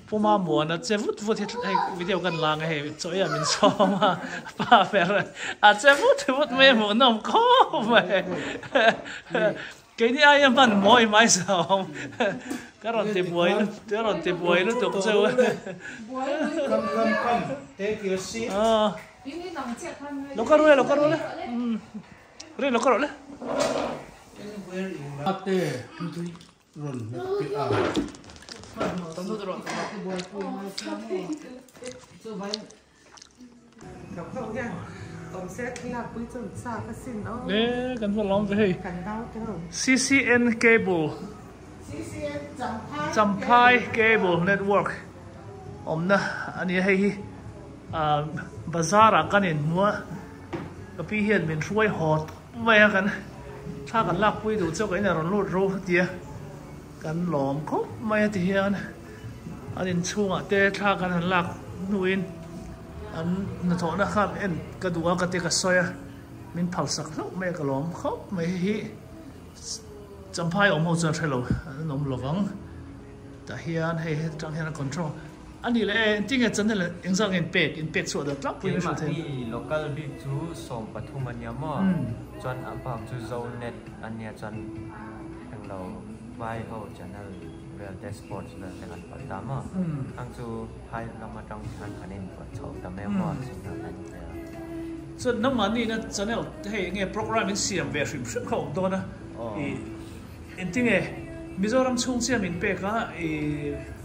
Puma Muana che vut vut hi hei video kan la ang a hei chaw ei ah min sawm a pa ber a che vut vut mai a hmuhnawm khawp mai. Keini aia hman mawi mai zawng ka rawn ti buai ka rawn ti buai lutuk cheu a. Come come come take your seat. Lo ka ru e lo ka ru le ri lo ka rawh le. Ate rawn hmet piah a. E kan va lawm ve hei CCN cable Champhai cable network awmna a ni a hei hi ah bazar ah kan inhmu a ka pi hian min hruai haw tawp mai a kan thla kan lak pui duh chu ka inah rawn lut ro a ti a kan lawm khawp mai a ti hian. An inchhungah te thla kan han lak hnuin an hnathawhna kha en ka duh a ka ti ka sawi a, min phalsak hlauh mai a ka lawm khawp mai hei hi Champhai awm ho chuan hre lo an awm lo vang tah hian hei hetang hian a control a nih leh e engtin nge channel engzah nge in pek in pek chhuah dan tlangpui in a hrilh thei Keimahni local bik chu 13 a nia maw chuan a bak chu Zonet a nia chuan englo vai ho channel Vel te sports vel te kan palh ta maw? Ang chu phai lam atang khan kan in pawt chho ta mai maw signal kan in pe a. Chuan nangmah nihna channel te hei enge program in siam ve hrim hrim kha awm dawn a i engtinge Mizoram chhung chiah min pek a i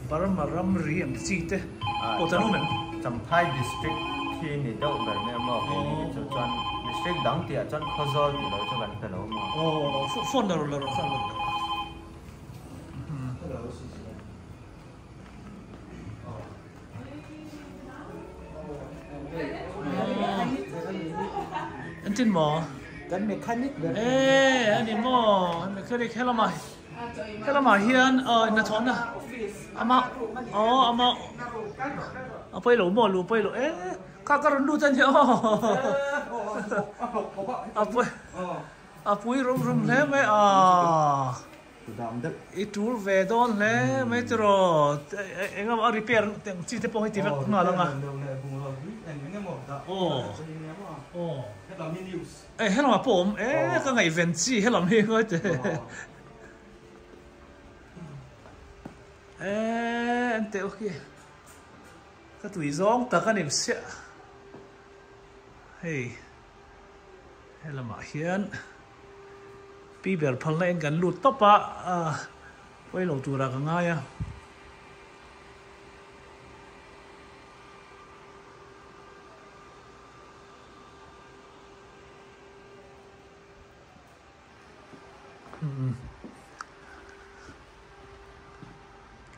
Burma ramri ang chi te pawh tan awm em? Champhai district khi ni deuh ber mai maw keini hi chu chuan district dang tih ah chuan Khawzawl tih lo chu kan pe lo maw? Aw phone la rawh la rawh kha la rawh. Engtin maw? Kan mechanic ber. Eh, ani maw? Mechanic helamah helamah hian aw hnathawhna ama aw ama a pawi lo maw lu pawi lo eh kha ka rawn lut a nia aw a pawi A pui rum rum hle mai a, i tul ve dawn hle mai tiraw, eng emaw a repair ang chi te pawh hi ti vek nghal ang a. Aw, helamah pawh awm e, ka ngaihven chi helam hi ngawi teh. E, en teh u khi, ka tui zawng tak a ni siah, hei. He lamah hian pi ber phalna in kan lut tawp a, pawi lo turah ka ngai a.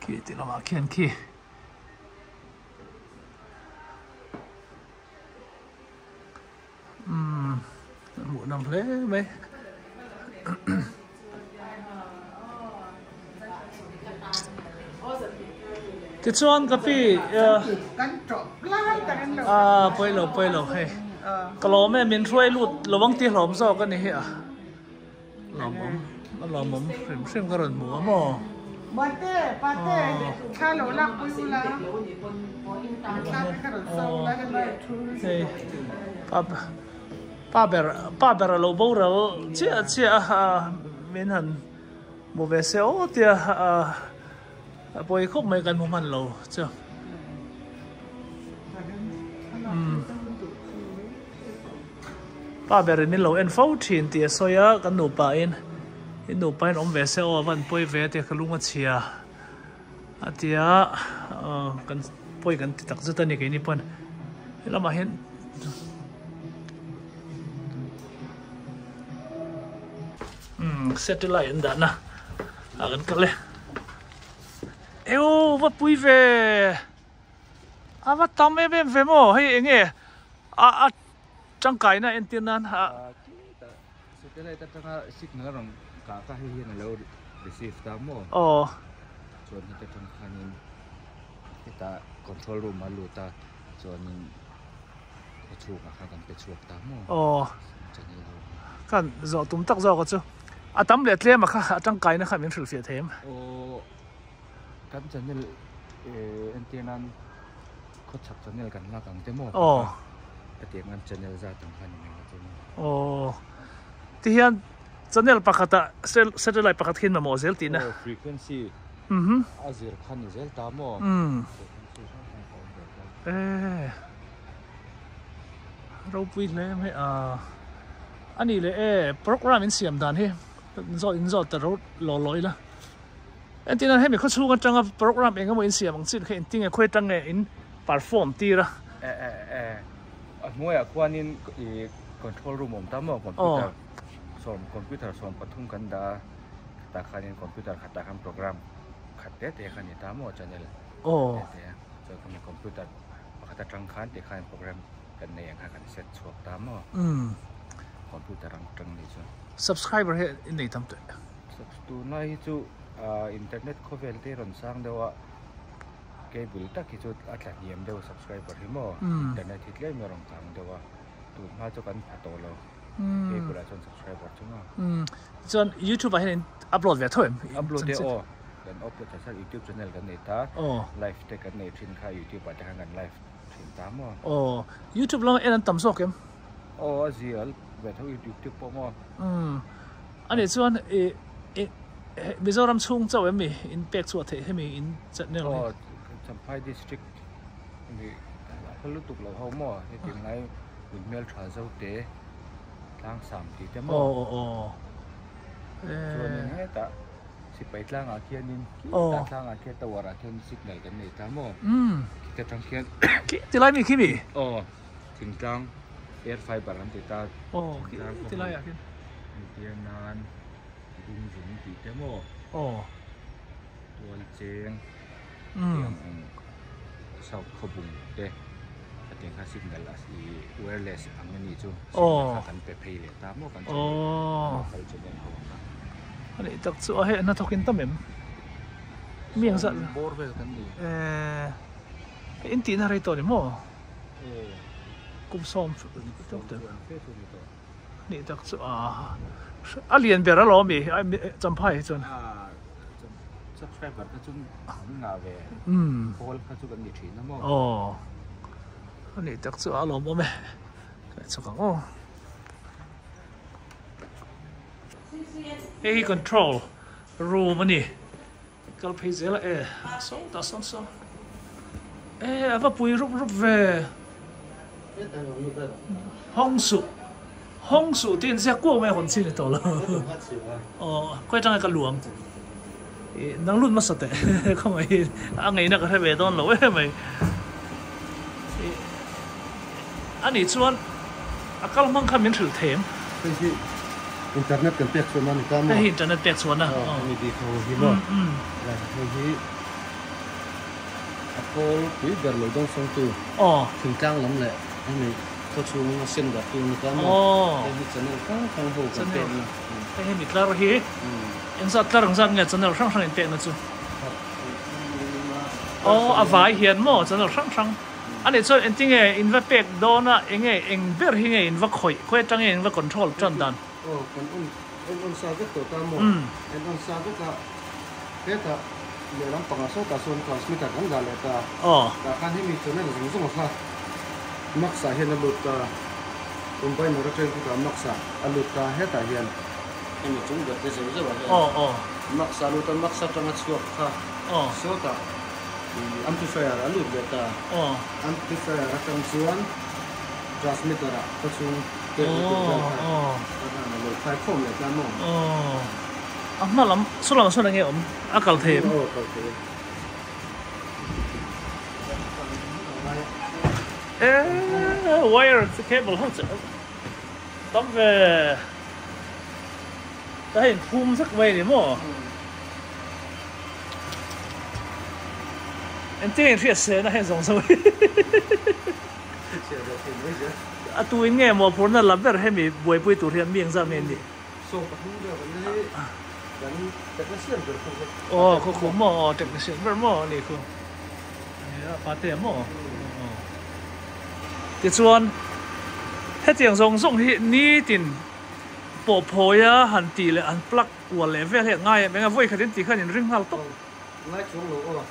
Khi ti lamah khian khi. Umm hmuh nawm hle mai tichuan ka pi ah pawi lo pawi lo hei ka lawm e min hruai lut lo ang tih hlawm zawk a ni hi a. Lawmawm a lawmawm hrim hrim ka rawn hmu a maw. Mate pate thla lo lak pui ula thla te kha rawn so ula helai thu hei pa pa ber pa ber a lo boral chiah chiah a min han hmu ve se aw tia a pawi khawp mai kan hmu hman lo chu. Pa berin min lo en fo thin tih a sawi a, kan nupa in in nupa in awm ve se aw a van pawi ve tia ka lung a chhia a ti a, kan pawi kan ti tak zet a ni keini pawn helamah hian umm satellite an dahna ah kan kal e eww va pui ve a va tam em em ve maw hei enge a a Tangkaina entir nan a. Satellite atanga signal a rawn kah kha hei hian a lo receive ta maw? Aw. Chuan heta tang khanin hetah control room a lut a chuanin khawchhungah khan kan pe chhuak ta maw? Aw. Channel ho. Khan zawh tum tak zawk a chu. A tam leh tlem a kha a tangkaina kha min hrilhfiah thei em? Aw kan channel entir nan khawchhak channel kan lak ang te maw? Aw. Hetiang an channel zat ang kha ni mai la chu maw? Aw. Tihian channel pakhata satellite pakhat khian mamawh zel tihna. Aw frequency a zir kha ni zel ta maw? Frequency hrang hrang kha awm ve ta. E. Ropui hle mai a. A nih leh e program in siam dan hi zawt in zawt ta ro law law ila. Entir nan hemi khawchhung atanga program eng emaw in siam ang chin kha engtinge khawi atang nge in perform tir a. E e e a hnuaiah khuanin i control room awm ta maw computer sawm computer 13 kan dah a khatah khanin computer khatah khan program khat te te kha ni ta maw channel te te a chuan khami computer pakhat atang khan tikhan program Kan nei ang kha kan set chhuak ta maw? Computer ang tang ni chu. Subscriber hi in nei tam tawh. Subs tunlai hi chu internet khawvel te rawn sang deuh a cable tak hi chu a tla hniam deuh subscriber hi maw internet hi tlem a rawn kang deuh a tun hma chu kan pha tawh lo cable ah chuan subscriber chu maw. Chuan youtube ah hian in upload ve tho em? Upload e aw kan upload tha sar youtube channel kan nei ta live te kan nei thin kha youtube ah te khan kan live Thin ta maw? Aw, YouTube lama en an tam zawk em? Aw, a zial ve tho YouTube pawh maw? Umm, a nih chuan i i Mizoram chhung chauh em mi in pek chhuah theih hemi in channel hi? Aw, Champhai district mi a hla lutuk lo ho maw? Hetiang lai hun hmel tha zo te tlang sam tih te maw? Aw aw aw. Chuanin hetah Sipai tlangah khianin khitah tlangah khian tower ah khian signal kan nei ta maw? Khita tang khian Tilai mi khi mi? Aw, thingtlang air fiber an ti ta. Aw, tilai ah khian. Entir nan bung zum tih te maw? Aw. Tual cheng tiang ang south khawbung te khatiang kha signal a ih wireless ang a nih chu signal kha kan pe phei leh ta maw kan local channel ho ang kha. A nih tak chu a hei a hnathawk in tam em? Mi ang zat bawr vel kan ni. Eh in tihna rei tawh ni maw? Kum sawm nih tak chu a a lian ber alawm i Champhai hi chuan. Subscriber kha chu an ngah ve pawl kha chu kan ni thin a maw? Aw a nih tak chu a lawmawm e ka chhuk ang aw. Hei hi control room a ni kal phei zel a e saw tah sawn sawn e a va pui rup rup ve hawng suh hawng suh tih inziak kuau mai a hawn chin ni tawh lo aw khawi atanga ka luang ih nang lut hmasa teh khawngaih a ngaihna ka hre ve dawn lo em mai ih a nih chuan a kal hmang kha min hrilh thei em? Hei hi internet kan pek chhuahna a ni ta maw? Hei hi internet pek chhuahna. Aw hemi bik ho hi maw? Hei hi a pawl pui ber lo dawngsawngtu thingtlang lam leh hemi khawchhung a sen dartu a ni ta maw? Hei hi channel hrang hrang ho kan pekna. Hei hemi tlar hi engzat tlar engzat nge channel hrang hrang in pekna chu? Aw a vai hian maw channel hrang hrang. A nih chuan engtinge in va pek dawn a, enge eng ber hi nge in va khawih, khawi atang nge in va control tan dan? Aw, kan on en on sa vek tawh ta maw? En on sa vek a, hetah lehlam pangah sawtah sawn transmitter kan dah leh ta. Aw. Tah khan hemi channel zawng zawng kha max ah hian a lut ta, combiner atangin khutah max ah a lut ta, hetah hian hemi chung ber te zeuh zeuh ah hian max ah a lut a, max atanga chhuak kha sawtah. Amplifier a lut leh ta. Amplifier atang chuan transmitter ah khaw chhung pek na tur vel kha a han a lo khai khawm leh ta maw? A hma lam saw lamah sawn enge awm a kal thei em? Aw kal thei e. Eee wire cable ho chu tam ve. Ta hei phum zak mai a ni maw? Engtin nge hriat se na heng zawng zawng hi. A tu in nge mawhphurhna la ber hemi buaipui tur hian mi engzat nge an nih? Aw khaw khu maw aw technician ber maw a ni khu. Nia pate maw. Tichuan hetiang zawng zawng hi nitin. pawh phawi a han tih leh han plug kual leh vel hi a ngai em eng a vawi khat in tih khan in ring nghal tawp. Ngai chuang lo aw.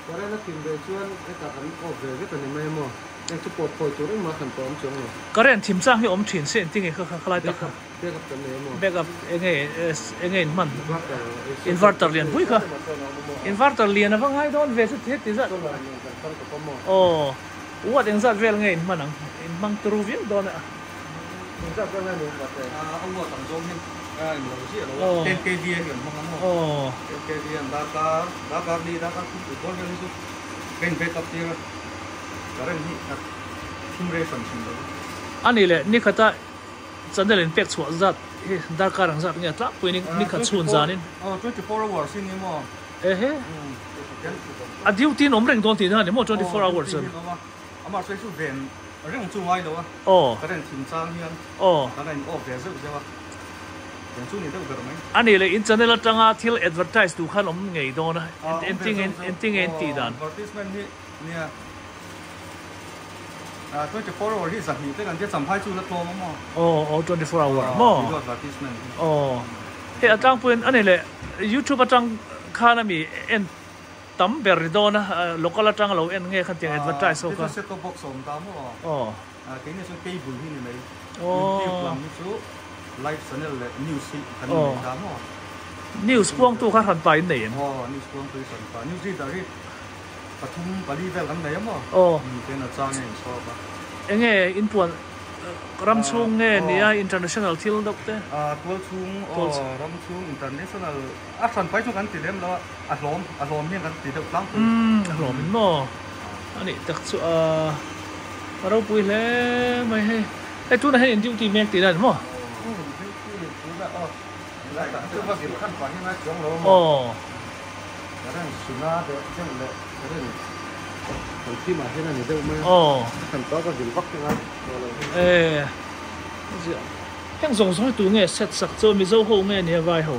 Current a thim ve chuan hetah kan off ve vek a ni mai maw? Eng chu pawh phawi tur engmah kan pawh awm chuang lo. Current thim chang hi awm thin se engtin nge kha kha khalai tak kha. Backup kan nei emaw? Backup enge enge in hman? Inverter lian pui kha. Inverter lian a va ngai dawn ve chu heti zat. Solar nen kan hmang tawp a maw? Aw. Watt engzat vel nge in hman ang? In hmang turu viau dawn a. Engzat vel nge ni inverter? A watt ang zawng hian a in lo ziah lo a. Ten kva hi an hmang a maw? Ten kva an darkar darkar li darkar thum pui dawn vel hi chu ka in backup tir a. Current hi a thim rei hran thin lo. A nih leh nikhata Channel in pek chhuah zat hi darkar ang zat nge a tlangpui ni ni khat chhun zanin. Aw 24 hours hi ni maw? Ehe. A duty in awm reng dawn tihna a ni maw 24 hours chuan. Amah hruai chu ven reng chu ngai lo a. Aw. Current thim chang hian. Aw. Kan a in off ve zeuh zeuh a. Ven chu ni deuh ber mai. A nih leh in channel atanga thil advertise duh khan awm ngei dawn a. Engtin nge in tih dan? Advertisement hi nia. 24 hour hi zahnih te kan tia champhai chu la tlawm a maw? Aw aw 24 hour maw? Video advertisement hi. Aw hei a tlangpuiin a ni leh youtube atang khan ami en tam ber ri dawn a local atang lo en nge khan tiang advertise ho kha. Hei chu set top box a awm ta maw? Aw. Keini chuan cable hi ni mai. Youtube lam hi chu live channel leh news hi kan nei ta maw? News puangtu kha hran pa in nei em? Aw news puangtu hi hran pa news reader hi. Pathum pali vel kan nei a maw? Aw. Ten a chang a inchhawk a. Enge inpuan ram chhung nge nia international thil deuh te? Tual chhung aw ram chhung international a hran pai chu kan ti lem lo a, a hlawm a hlawm hian kan ti deuh tlangpui. Umm a hlawm in maw? A nih tak chu a a ropui hle mai hei. Hei tunah hian in duty mek tih na ni maw? Duty tunah aw. Aw. Aw. E. Heng zawng zawng hi tu nge set sak chu Mizo ho nge nia vai ho?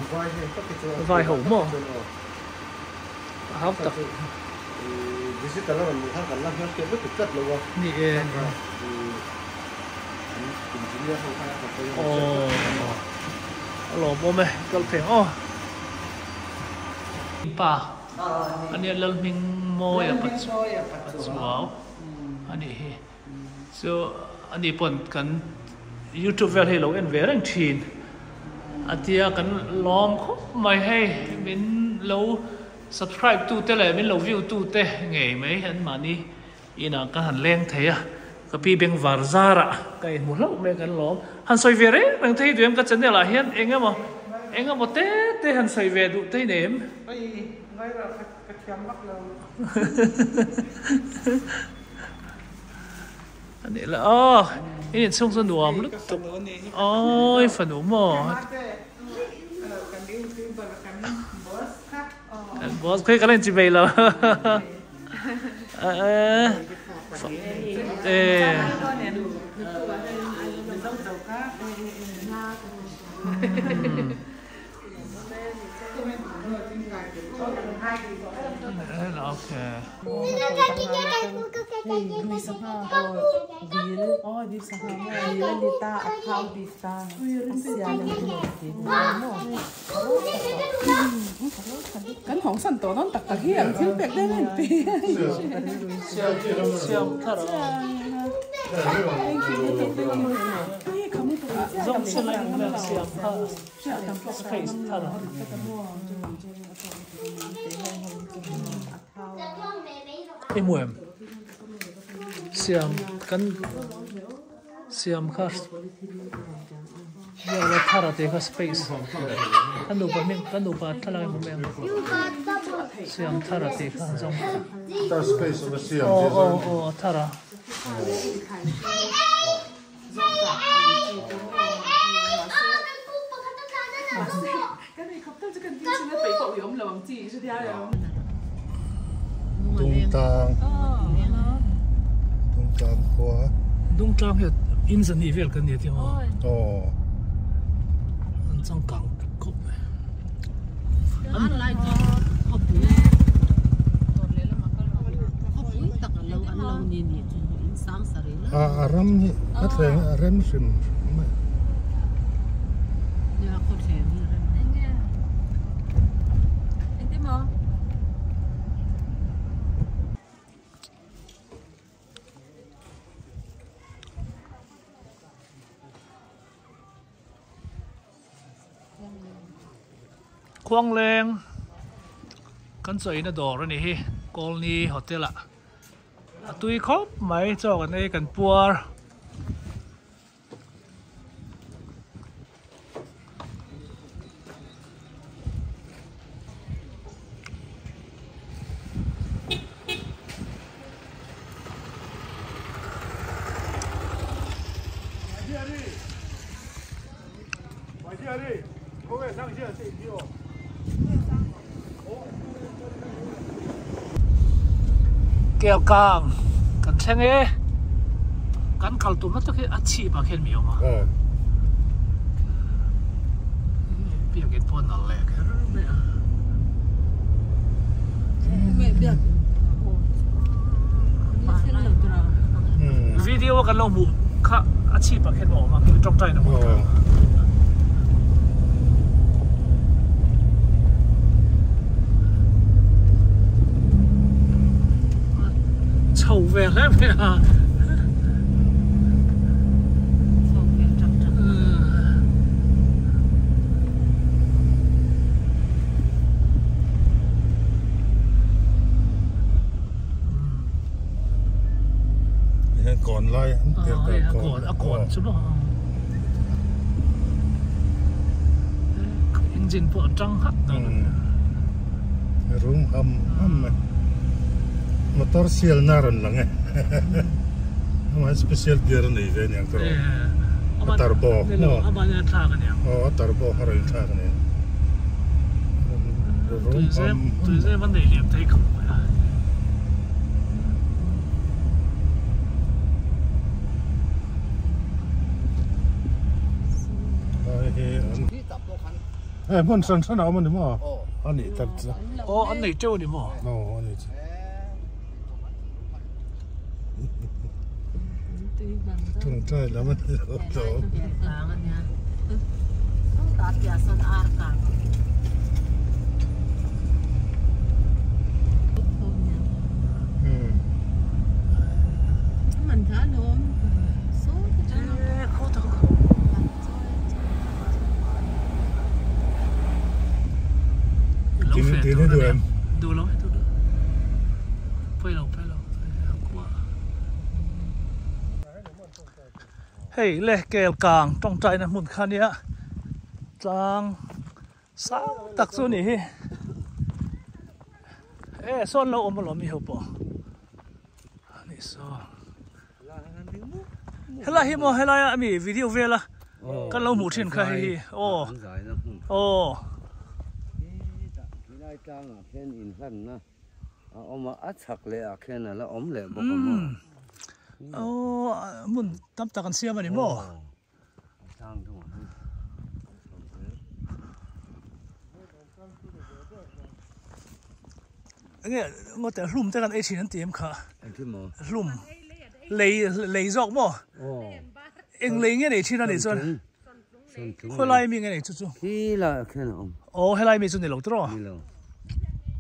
Vai ho maw? A hau tak. Ni e. Aw a lawmawm e kal pheng aw pa ania Lalhming Mawia Pachuau anih hi chu ani pawn kan youtube vel hi lo en ve reng thin a tia kan lawm khawp mai hei min lo subscribe tu te leh min lo view tu te ngei mai an mahni. Inah ka han leng thei a, ka pi beng var zarah ka inhmu hlauh mai kan lawm. Han sawi ve reng reng thei duh em ka channel ah hian eng emaw eng emaw te te han sawi ve duh te nei em? Oi, ngai rawh ka thiam vak lo. A nih la aw, in inchhung chu nuam lutuk. Awi fanu maw? Kan boss kha ka la inchi mai lo. Kan hawng san tawh dawn tak tak hi ang thil pek deuh em pi. Siam thar a. Zawng se lai ang vel siam kha space thar a. I hmu em? Siam kan siam kha Biakna thar a tih kha space ka nupa hming ka nupa thlalak i hmu mai ang siam thar a tih kha zawng aw aw aw a thar a. Dungtlang Dungtlang khua Dungtlang hi in zahnih vel kan ni a ti maw? Aw. An changkang khawp mai. An lai chu khawpui khawpui tak an lo an lo ni ni chu in sang sarih la. A ram hi a thleng a rem hrim hrim mai. Khuangleng kan chawina dawr a ni hi Colney Hotel ah a tui khawp mai chaw kan ei kan puar. Kel kang kan thleng e kan kal tumna tak hi a chhip ah khian mi awm a biakin pawh a nalh leh kher mai a. Video a kan lo hmuh kha a chhip ah khian a awm a tawngtai na hmun kha. Chho ve hle mai a. Kawn lai an tir ta kawn a kawn chu maw engine pawh a tang hat dawn rum ham ham mai motor sial na rawn lang e amah special gear a nei ve aniang tawh a turbo maw aw a turbo kha rawn inthlak aniang rum ham ham tuizem a nei liam thei khawp mai a. Hei hmun hran hran a awm a ni maw? A nih tak chu. Aw an nei teuh a ni maw? Aw a ni chu. Tawngtai lam a ni lo tawp. Tin i duh em? Duh lo duh lo. Pawi lo pawi lo. Hei le kel kang tawngtaina hmun kha nia tlang sang tak chu a nih hi. E sawn lo awm alawm mi ho pawh. Ani saw. Helai hi maw helai a mi video vel a kan lo hmuh thin kha hei hi aw aw. Helai tlangah khian inhlanna a awm a, a chhak leh ah khian a la awm leh bawk a maw. Aw hmun tam tak an siam a ni maw. A tlang dungah hian an chho zel. Enge ngaw te hlum te kan ei thin an ti em kha? Engtin maw? Hlum lei lei zawk maw? Eng lei nge nei thin a nih chuan? Khawi lai mi nge nei chu chu? Khi lai ah khian a awm. Aw helai mi chu ni lo tiraw? Ni lo.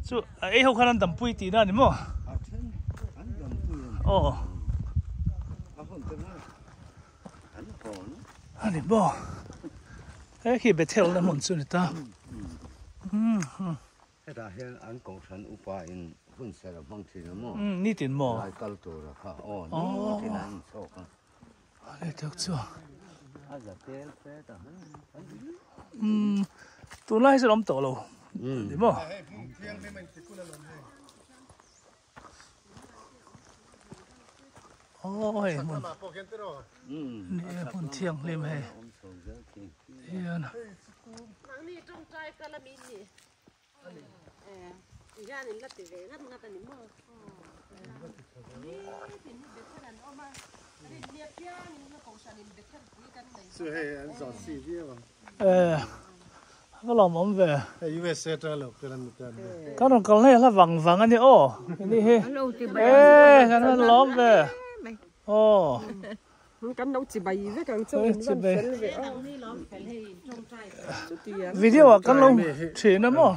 Chu a ei ho khan an dampui tihna a ni maw? A then an dampui a ni. Aw. A hun te maw? An hawn. A ni maw? He khi Bethel na hmun chu ni ta. Hetah hian an kohhran upa in hun ser a hmang thin a maw? Nitin maw? Lai kal tur a kha aw nitin an inchhawk a. A ni tak chu. A za tel fet a. Tunlai hi chuan awm tawh lo ni maw? Aw hei hmun ni e hmun thianghlim hei hian eh va lawm awm ve kan rawn kal hei hla vang vang a ni aw ni hi eh kan rawn lawm ve aw kan lo chi bai vek ang chu in van fel ve aw video ah kan lo thin a maw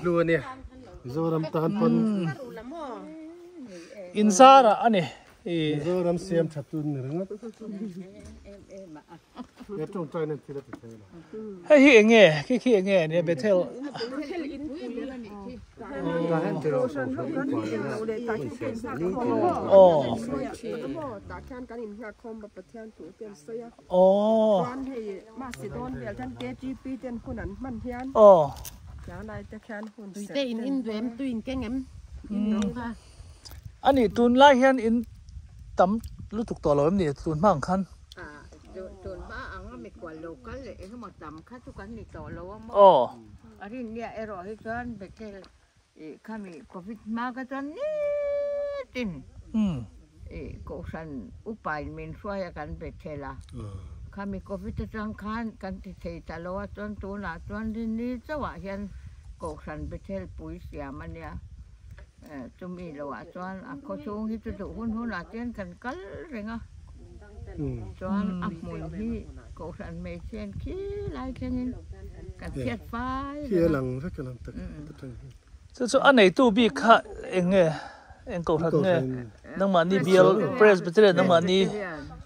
Mizoram tan pawn in zar ah a ni Mizoram siam tha tun ni ringawt he tawngtaina thil a ti thei lo. Hei hi eng nge? Khi khi eng nge nia Bethel. Aw. Aw. Aw. Ani tunlai hian in tam lutuk tawh lo em ni tun hma ang khan? Aw. Khami Covid hma kha chuan nitin Kohhran upain min hruai a kan be thel a. Khami Covid atang khan kan ti thei ta lo a, chuan tunah chuan rinni chauhah hian Kohhran Bethel pui siam a nia. Chumi lohah chuan a khawchhung hi chu duh hun hunah chuan kan kal reng a. Chuan a hmun hi Kohhran hmeichhia in khi lai thlengin kan hriat fai reng a. Chu chu a neitu bik kha eng nge eng Kohhran nge nangmahni bial Presbyterian nangmahni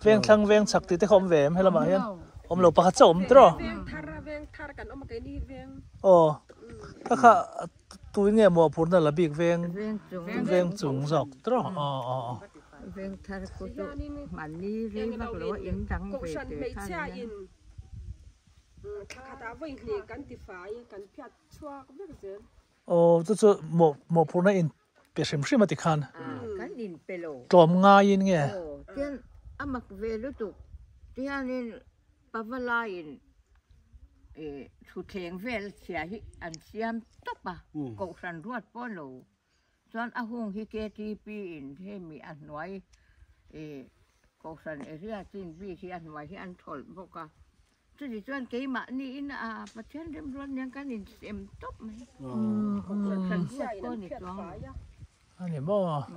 vengthlang vengchhak tih te kha awm ve em helamah hian awm lo pakhat chauh awm tiraw? Aw kha kha Tuin nge mawhphurhna la bik veng veng chung zawk tawh aw aw aw. Veng thar khu chu mahni rei vak lo a in dang ve te kha nia. Aw chu chu mawhphurhna in pe hrim hrim a ti khan. Kan in pe lo. Tlawm ngaiin nge. Aw tian a mak ve lutuk tihianin Pavalaiin thutthleng vel chhia hi an siam tawp a, Kohhran ruat pawh lo chuan a hung hi KTP in hemi a hnuai Kohhran area chin bik hi a hnuai hi an thawlh bawk a, chuti chuan keimahniin a Pathian remruat nen kan insem tawp mai, Kohhran ruat pawh ni chuang lo. A ni maw?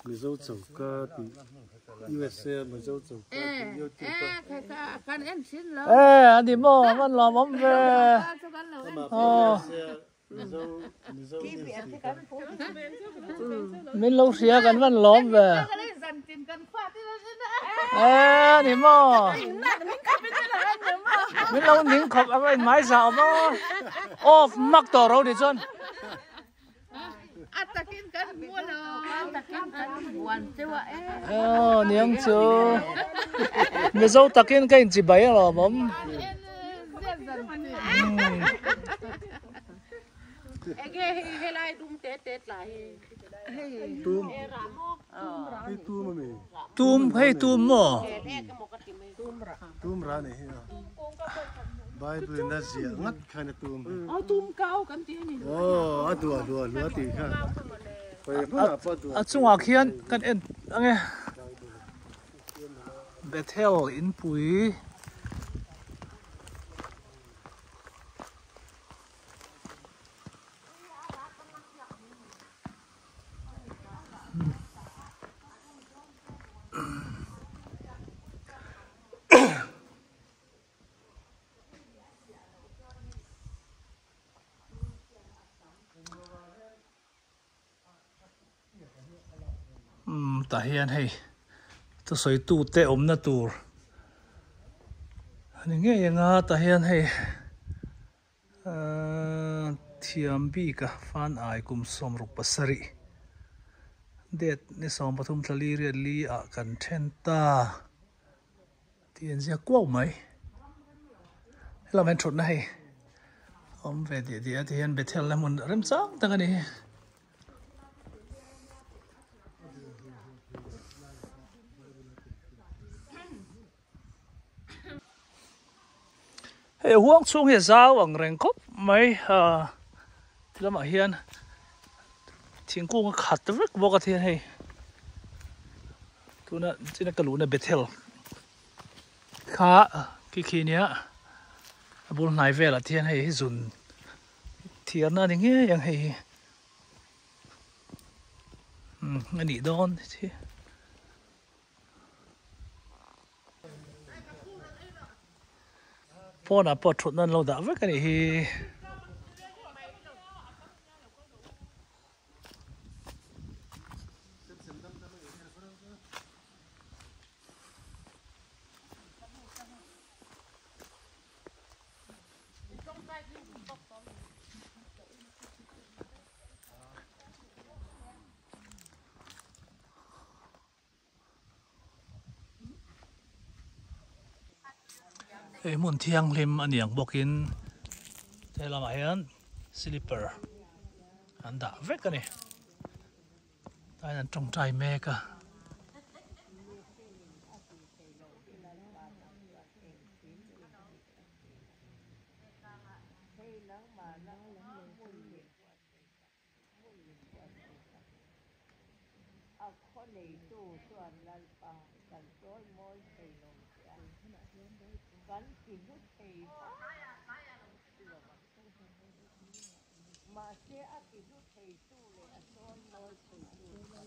Mizo choka tih USA Mizo choka tih YouTube a kan en thin lo e ani maw man lawm awm ve aw Mizo Mizo news tih kha min lo hria kan van lawm ve e ani maw min lo ning khawp a in mai zah awm aw off mak tawh ro ni chuan aw niang chu mizo takin ka inchi bai alawm awm. Tum hei tum maw? Tum ra ni hi a Bible in a ziah ngat khan a tum hi. Aw tum kau kan ti a ni. Aw a duah duah hluah tih kha khawi hmunah pawh a duah. A chungah khian kan en ang e. Bethel inpui. Umm tah hian hei thusawi tute awmna tur a ni ngei anga tah hian hei. Thiam bik a fan ai kum 67 date ni 13 thla li riat li ah kan then ta tih an ziak kuau mai. Helam hian thutna hei awm ve diah diah a ti hian Bethel na hmun remchang tak a ni. Hei huang chhung hi a zau ang reng khawp mai ah ti lamah hian thingkung a khat vek bawk a thian hei tuna china ka luhna Bethel kha khi khi nia a bul hnai velah te hian hei hi zun thiarna a ni ngei ang hei hi umm a nih dawn hi. Phone ah pawh thutna an lo dah vek a nih hi. Hei hmun thianghlim a niang bawkin he lamah hian slipper an dah vek a ni. Tah hian an tawngtai mek a. A khaw neitu chuan Lalpa kan chawi mawi thei lo che a, kan ti hlu thei lo a, mahse a ti hlu theitu leh a chawi mawi theitu kan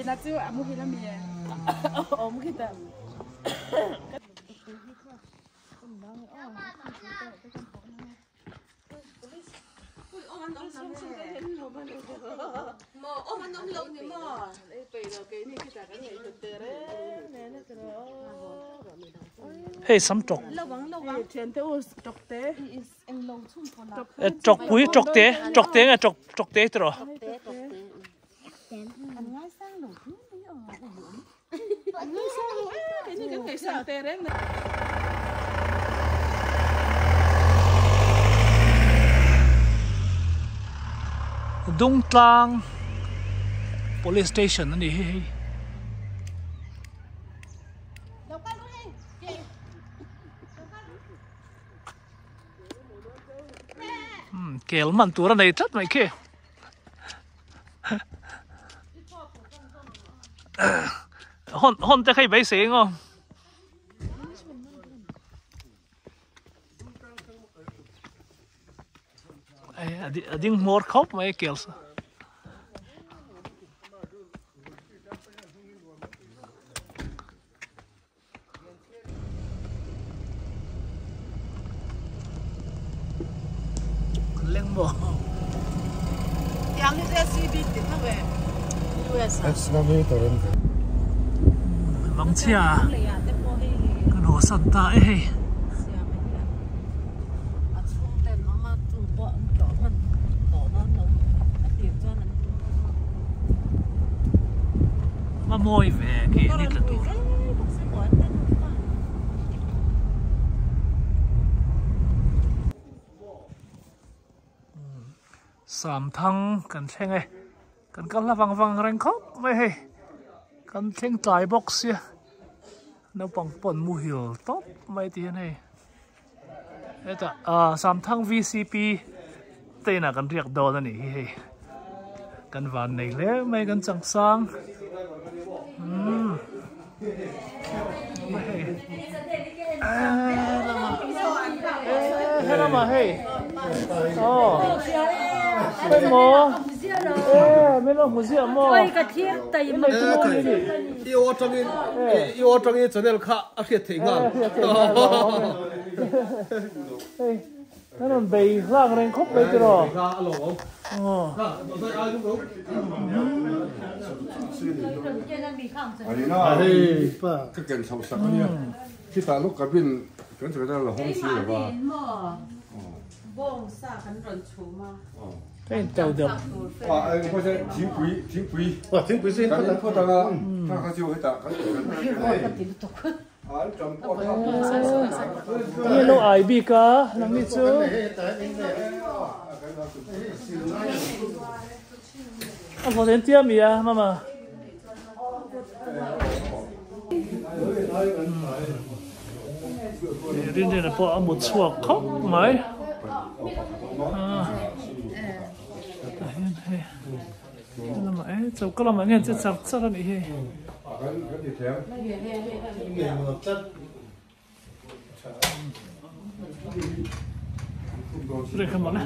Pathian Hei sam tawk. Tawk pui tawk te tawk te nge tawk tawk te tiraw. Dungtlang Police Station a ni hi hei. Kel man tur a nei tlat mai khi. Hon hon te khai beisei eng aw. A ding hmawr khawp mai kel sa. Leng maw? Tiang hi te CB ti tho e. US a. Excavator an ti. Vangchhia kan haw san ta e hei. Va mawi ve khi ni tla tur. Samthang kan thleng e kan kal hla vang vang reng khawp mai hei kan thleng tlai bawk sia naupang pawh an muhil tawp mai ti hian hei hetah ah Samthang V_C_P te inah kan riak dawn a nih hi hei kan van nei hle mai kan chang sang umm hei helamah hei aw hei maw e min lo hmu ziah maw I aw atangin i aw atangin channel kha a hriat theih nghal. Hei kan rawn bei hlak reng khawp mai tiraw. Ka ken chhoh sak a nia. Khitah lawk cabin kan sawi ta la hawng si lo va. Bawngsa kan rawn chhum a. Ka in tau deuh. A eng pawh se thingpui thingpui. Aw thingpui chu in phawt ang. Phawt ang a kha kha chu hetah kan an tam pawh kha. Nge lo ai bik a nangni chu. A vawt en tia mi a mama. Rinrina pawh a mut chhuak khawp mai. Tah hian hei lamah e choka lamah nge che char char a nih hi. Rekha mawle.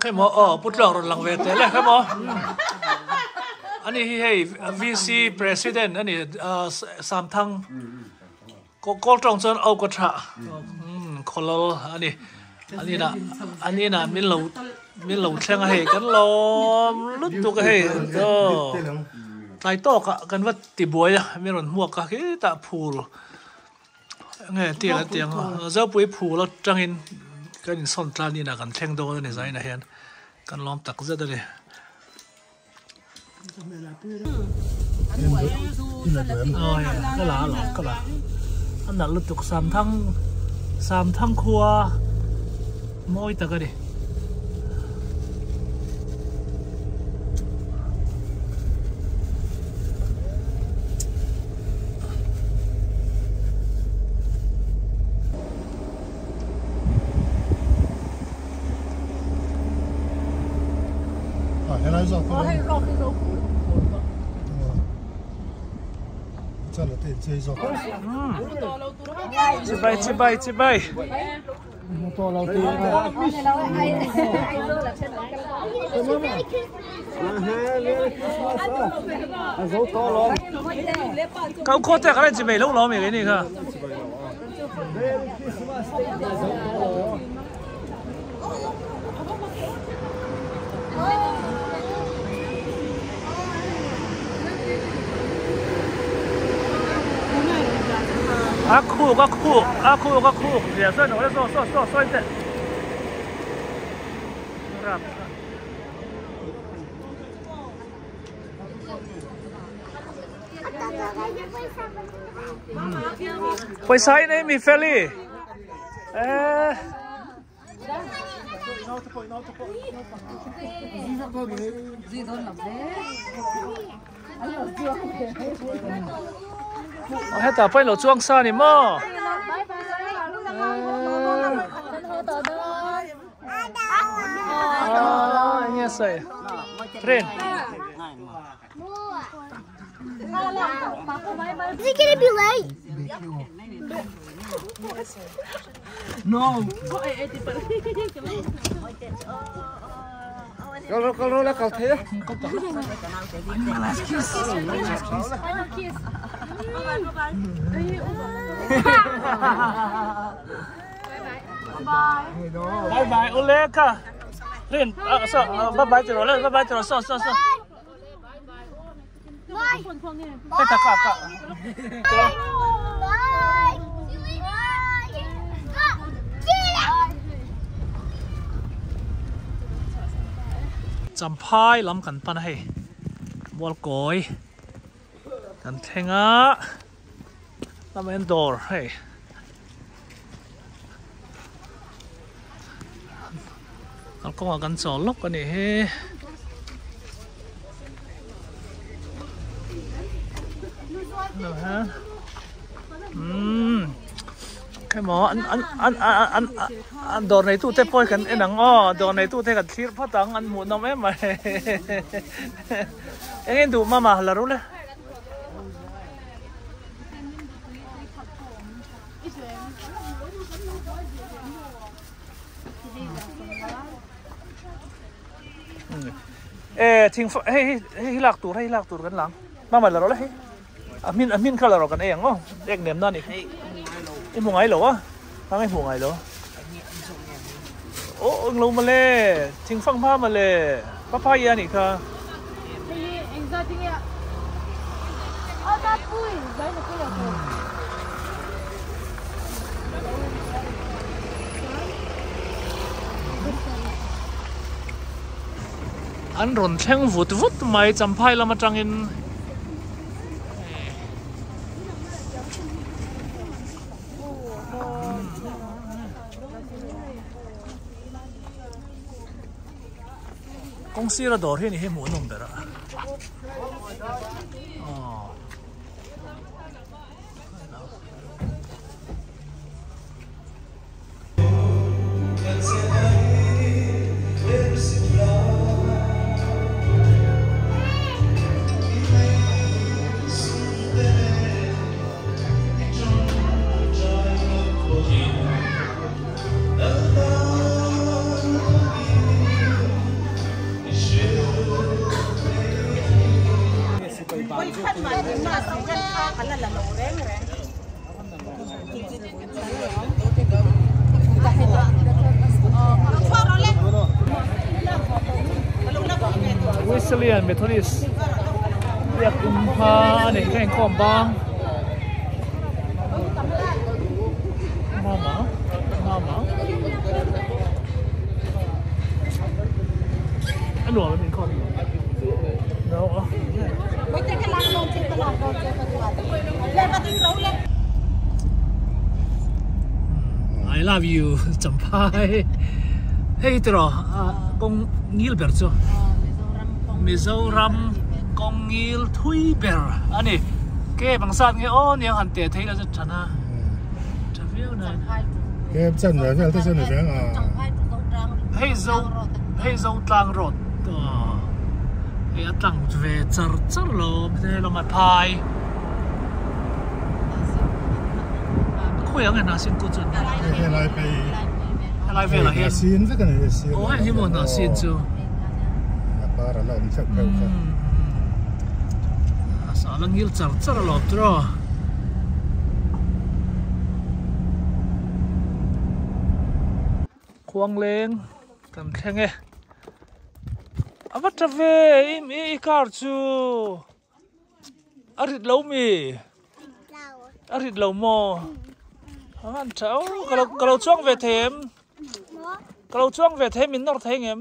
Khe maw aw pu tluang rawn lang ve teh le khe maw. Ani hi hei VC president ani Samthang kawl tawng chuan au ka tha khawlal ani ani na ani na min lo min lo thleng a hei kan lawm lutuk a hei aw tlai tawk ah kan va ti buai a min rawn hmuak a khitah phul Nge tiang a tiang a Zopui phul atangin kan insawn tlan inah kan thleng dawn a ni zainah hian kan lawm tak zet a ni. Ka la alawm ka la a nalh lutuk Samthang Samthang khua mawi tak a ni. Chibai chibai chibai. Kau khaw te kha chi mai lo lo mi cái này kha. A khuk a khuk a khuk a khuk zia sawn awle saw saw saw sawi teh rap pawisa in ei mi feli eh Hetah pawh in lo chuang sa ni maw? Train. Is it gonna be late? No. Kal kal la kal thei a. Last kiss. Last kiss. Final kiss. Bye bye. Ule ka. Rin, so bye bye tiro le, bye bye tiro so so so. Bye. Heta ka ka. Bye. Bye. Champhai lam kan pan a hei Mualkawi kan thleng a lamah hian dawr hei kalkawngah kan chawl lawk a nih hi. Umm emaw an an an an an dawr nei tute pawh hi kan en ang aw dawr nei tute kan thlir phawt ang an hmuh nawm em mai eng in duh mama la ru le. E thing hei hi hei hi lak tur hei hi lak tur kan lang mama la rawh le hei a hmin a hmin kha la rawh kan ei ang aw ek nem na ni i hmu ngai lo a hang i hmu ngai lo aw eng lo mawle thing fang hma mawle papaya a nih kha. An rawn thleng vut vut mai Champhai lam atangin Kawng sira dawr hi a ni hi hmuh a nawm ber a. Aww. Wesleyan Methodist biak in hma a ni ka inkhawm bang mama mama a nuam em inkhawm no a I love you Champhai hei tiraw kawng ngil ber chu Mizoram kawng ngil thui ber a ni ke bang zat nge aw nia han teh thei la chu tha na tha viau na ke chan ve vel te chu ni reng a hei zo hei zo tlang road hei a tlang ve char char lo hei lama phai khawi ang e hnahsin kut chu helai phei helai velah hian hnahsin vek a ni aw heng hi maw hnahsin chu a par a la awm theuh theuh kha a sa la ngil char char alawm tiraw. Khuangleng kan thleng e a va tha ve i car chu. A rit lo mi? A rit lo maw? A han tha o, ka lo ka lo chuang ve thei em? Ka lo chuang ve thei min nawr thei ngem?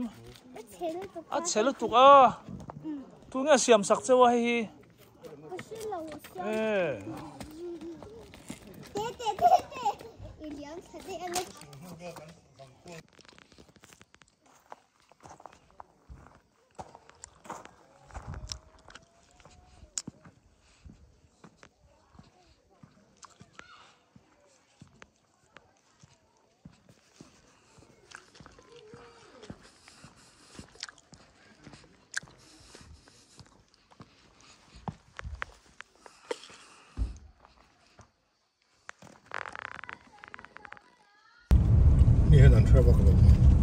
A chhe lutuk a. Tu nge siam sak cheu a hei hi? E. Mi hian an hre vak lo maw?